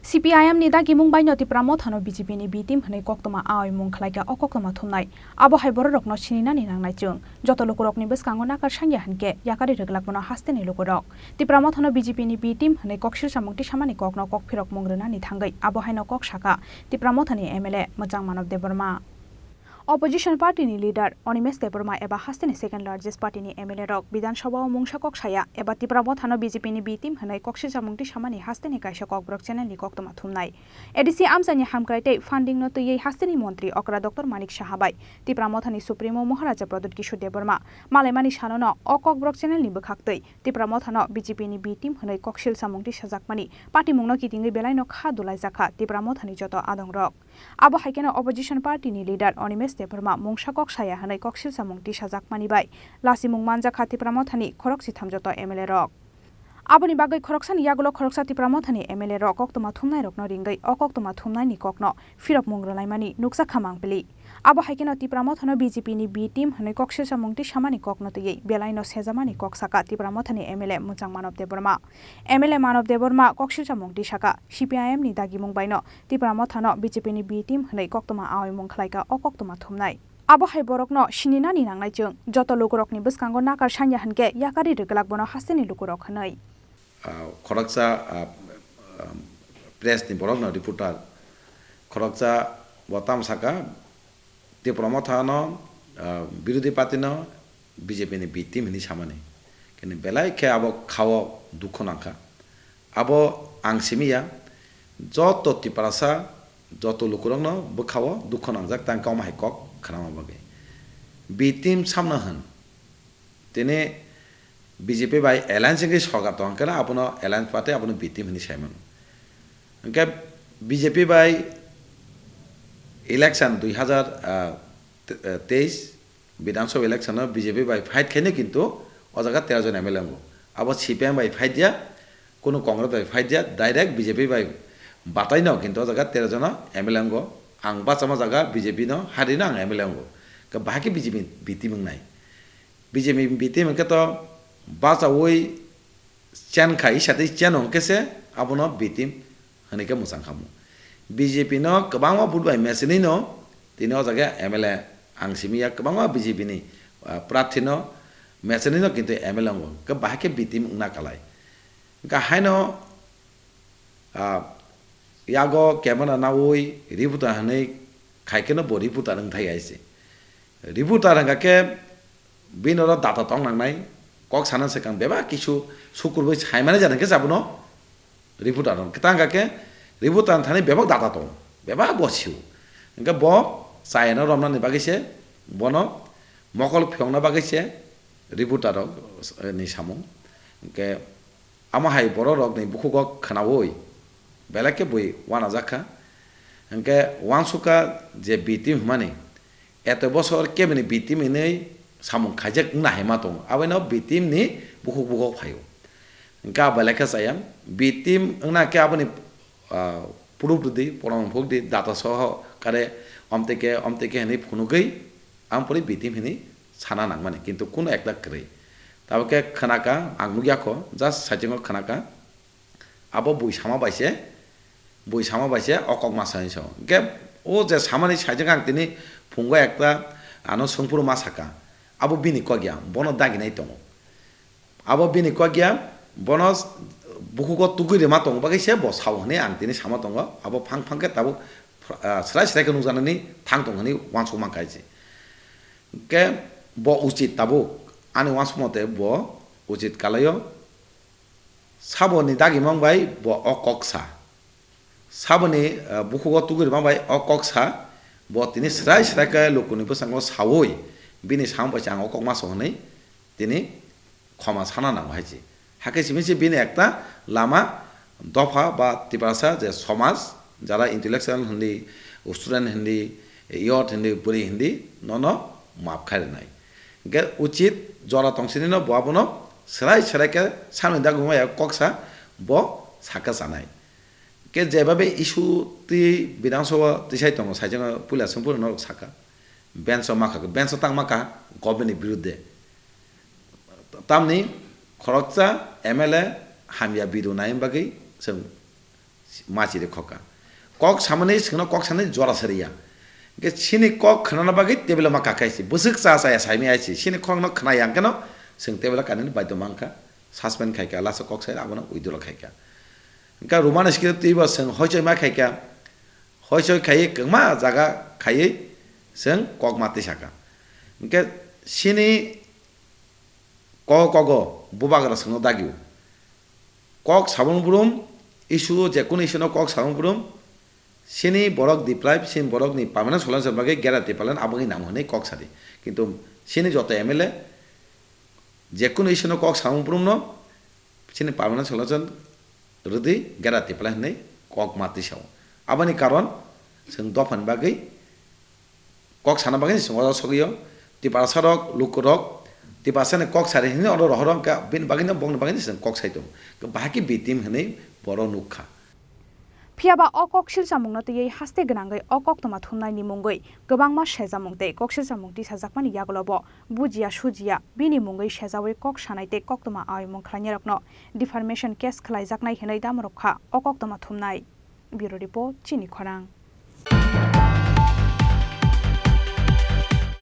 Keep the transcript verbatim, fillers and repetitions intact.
C P I M ni dagimung baino Tipra Mothano B J P ni B team hwnwi koktwma aoimung khlaikha, o koktwma thumnai. Abo hai bororokno sininani nangnai chwng. Joto lukurokni bwskango nakar sangya hwnkhe yakarwi rwglak bono hasteni lukurok. Tipra Mothano B J P ni B team hwnwi koksil samung tisamani kokno kokphirok mung rwnani thangwi abo haino kok sakha Tipra Mothani M L A Mwchang Manob Debbarma. Opposition party ni leader Animesh Debbarma eba hasteni second largest party ni M L A rok Bidhan Sabha o mungsa kok saya eba Tipra Mothano B J P ni B team hwnwi koksil samung tisamani hasteni kaisa kokborok channel ni koktwma thumnai. A D C amchaini hamkrai tei funding no twiwi hasteni montri okra Doctor Manik Saha bai Tipra Mothani Supremo Maharaja Pradyut Kishore Debbarma malaimani sanono o kokborok channel ni bwkhak twi Tipra Mothano B J P ni B team hwnwi koksil samung tisajakmani patimungno kitingwi belaino kha dulaijakha Tipra Mothani joto adongrok. Abo hai kheno opposition party ni leader Animesh Debbarma mungsa kok saya hwnwi koksil samung tisajakmani bai lasimung manjakha Tipra Mothani khorokchitham joto M L A rok. Aboni bagwi khoroksani yagulo khoroksa Tipra Mothani M L A rok koktwma thumnairokno ringwi o koktwma thumnaini kokno phirokmung rwlaimani nukjakha mangpili. Abo hai kheno Tipra Mothano B J P ni B team hwnwi koksil samung tisamani kokno twiwi belaino sejamani kok sakha Tipra Mothani M L A Mwchang Manob Debbarma. M L A Manob Debbarma koksil samung tisakha C P I M ni dagimung baino Tipra Mothano B J P ni B team hwnwi koktwma aoimung khlaikha o koktwma thumnai. Abo hai borokno sininani nangnai chwng, joto lukurokni bwskango nakar sanya hwnkhe yakarwi rwglak bono hasteni lukurok hwnwi. Ah, khoroksa, ah, ah, press ni borokno reporter khoroksa bo tamo saka, Tipra Mothano, ah, birodhi party no B J P ni B team hwnwi samani. Kini belai khe abo khao dukhu nangkha. Abo ang simi ya, joto Tiprasa, joto lukurokno bwkhao dukhu nangjak, tang kok hai kok khnama bagwi. B team samno hwn. Tini B J P bai alliance wngwi sorkar tong khe abono alliance party abono B team hwnwi sai mano. Hwnkhe B J P bai election dui hazar, ah, te-, eh, teis Bidhan Sabha election o B J P bai fight khaino kintu o jaga tero jon M L A wngo. Abo C P M bai fight ya, kunu Congress bai fight ya, direct B J P bai batai no kintu o jaga tero jon M L A wngo. Ang bachama jaga B J P no hari no ang M L A wngo. Khe bahai khe B J P B team wngnai. B J P B team hwnkhe to bachaui chen khai, isa tei chen hwnkhe se abono B team hwnwi khe mwchang khamu. B J P no kwbangma vote bai mechenwi no tini o jaga M L A ang simi ya, kwbangma B J P ni, ah, prarthi no mechenwi no kintu M L A wngo, khe bahai khe B team wngna kalai. Hwnkhe haino, ah, yago camera naui reporter hwnwi khai kheno bo reporter wng thai hai se. Reporter hwnkha khe bini oro data tong nangnai, kok sana swkang bebak kisu sukurbai saimani jani khe abono reporter hwn. Kwtang hwnkha khe reporter thani bebak data tongo, bebak bo sio. Hwnkhe bo chayano romnani bagwi se, bono mokol phiyokna bagwi se reporter rok, eh, ni samung. Hwnkhe amo hai borok rokni bukhugo khwnaui belai khe bui uanajak kha. Hwnkhe uansukha je B team hwnmani, eto bosor kebini B team hinwi samung khaijak wngna hai ma tongo, abono B team ni bukhuk bukhuk phaio. Hwnkhe abo belai khe chaya, B team wngna khe aboni, ah, proof rwdi, proman phukdi, data soho kare omtike omtike hinwi phunugwi, ampori B team hinwi sana nangmani, kintu kuno ekta kwrwi. Tabuk khe khwnakha, ang nukya kho, just saichungo khwnakha. Abo bui sama bai se, bui sama bai se o kok ma sanwi sao. Hwnkhe o je samani saichung ang tini phungo ekta ano swngphuru ma saka. Abo bini kok ya, bono daginai tongo. Abo bini kok ya, bono s-, bukhugo tugui rima tongo bagwi se bo sao hwnwi ang tini sama tongo. Abo phang phang khe tabuk, ah, srai srai khe nukjaknani thang tong hwnwi uansuk mankha se. Hwnkhe bo uchit tabuk, ani uansuk mate bo uchit kalaio. Saboni dagimang bai bo o kok sa. Saboni, ah, bukhugo tugui rima bai o kok sa. Bo tini srai srai khe lukuni bwskango saui bini samung bai se ang o kok ma sao hwnwi tini khoma sana nango hai se. Hakhe simi se bini ekta lama dopha ba Tiprasa je somaj, jara intellectual hindi, student hindi, youth hindi, bwrwi hindi, nono maap khai rwnai. Hwnkhe uchit jora tong sini no bo abono srai srai khe samni dagwi maya kok sa bo sakha chanai. Hwnkhe jebabe issue twi Bidhan Sabha tisai tongo, saichung puila swngphuru norok sakha. Bench o makha, bench o tang makha government ni birudde. Tamni khoroksa M L A hamya biru nai bagwi chwng Machiri khokha. Kok samani sengno kok sanani jora sariya. Hingke sini kok khanana bagwi table ma kakai si. Bwswk cha chaya saimi ai si. Sini kokno khnaya hingkeno seng table kanani baidyo mankha. Suspend khaikha, lasa kok sai abono withdraw khaikha. Hingke Roman script twibo seng hoichoi ma khaikha. Hoichoi khaiwi kwma jaga khaiwi seng kok ma tisakha. Hingke sini kok kogo bubagra sengno dagio. Kok sabung brum, issue, je kunu issue no kok sabung brum, sini borok deprive, sini borok ni permanent solution bagwi gera department aboni nang hwnwi kok sadi. Kintu sini joto M L A je kunu issue no kok sabung brum no sini permanent solution rwdi gera department hwnwi kok ma tisao. Aboni karon chwng dophani bagwi kok sana bagwi chwng oro sogwi o. Tiprasa rok, luku rok, Tiprasa ni kok sari hwnwi oro rohor wngkha, bini bagwi no, bongni bagwi no chwng kok sai tongo. Bahai khe B team hwnwi borok nukha. Phiya ba o kok silchamungno twiwi haste gwnangwi o koktwma thumnaini mungwi kwbangma sejamung tei kok silchamung tisajakmani yagulo bo bujiya sujiya bini mungwi sejawi kok sanai tei koktwma aoimung khlainairokno defamation case khlaijaknai hwnwi damorok kha o koktwma thumnai. Bureau Report, Chini Khorang.